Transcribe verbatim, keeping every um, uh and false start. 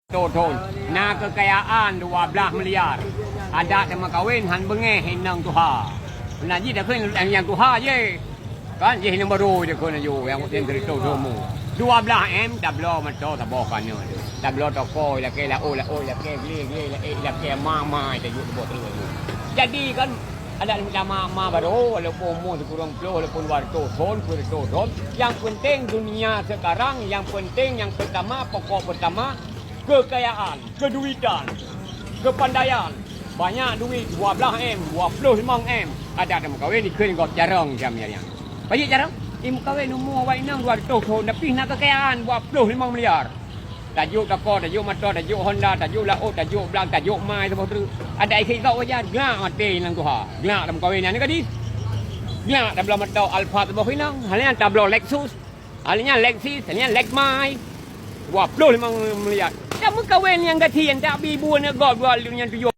Toh thon, na keukayaan dua blaih miliar. Adak teumeukawen han beungéh inong tuha. Meunan jih takheun nyang tuha jih. Kan jih inong barô jih kheun aju nyang udeb keu reutôh thon mu. Dua blaih M tabloe mantong saboh keunoe. Tabloe toko ilakée laôt-laôt ilakée glé-glé ilakée ma-ma tajok saboh teuk. Jadi kan adak mita ma-ma barô walaupun umu sikureueng ploh walaupun dua reutôh thon, sikureueng reutôh thon. Nyang peunteng dunia seukarang, nyang peunteng nyang peurtama, pokok peurtama, keukayaan, keuduitan, keupandaian. Banyak duit, dua blaih M, dua ploh limong M. Adak teumeukawen dikheun gob carông jam nyan. Pajoh carông? Imeukawen umu awak inong dua reutôh thon, tapi na keukayaan dua ploh limong miliar. Tajok toko, tajok moto, tajok Honda, tajok laôt, tajok blang, tajok ma saboh teuk. Adak ikheun gob wajar, glak maté inong tuha. Glak teumeukawen nyan gadis. Glak tabloe moto Alphard saboh inong, hana nyan tabloe Lexus. Hana nyan Lexus, hana nyan Lexus ma. Dua ploh limong miliar. Teumeukawen nyang gasien, tak bi bu aneuk gob dua lheueh nyan tujoh.